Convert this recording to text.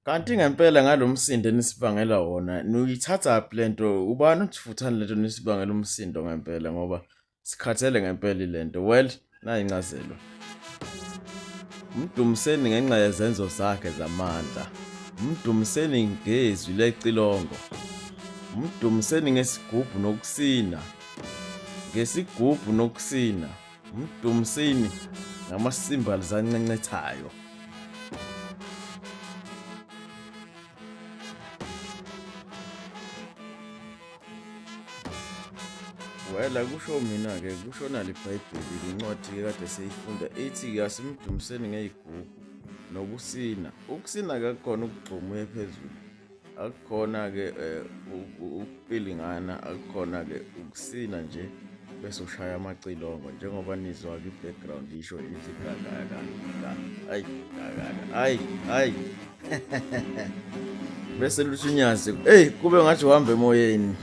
Kanti ngempela ngalo msindo enisibangela wona nuyithathaphi le nto? Ubani uthi futhani le nto nisibangela umsindo ngempela ngoba sikhathele ngempela ile nto. Well, nayi incazelo. Mdumiseni ngenxa yezenzo zakhe zamandla. Mdumiseni ngezwi lecilongo. Mdumiseni ngesigubhu nokusina. Ngesigubhu nokusina. Mdumiseni ngama-cymbals ancencethayo. Well, akusho mina-ke, kusho nalo iBhayibheli, incwadi-ke kade siyifunda ithi-ke asimdumiseni ngey'gubhu nokusina. Ukusina-ke akukhona ukugxuma uye phezulu, akukhona-ke ukupilingana, akukhona-ke ukusina nje bese ushaya amacilongo njengoba nizwa-ke i-background isho ithi ga ga ga ga, ayi ga ga ga, ayi ayi. Bese luthi unyazi, eyi kube ngathi uhamba emoyeni.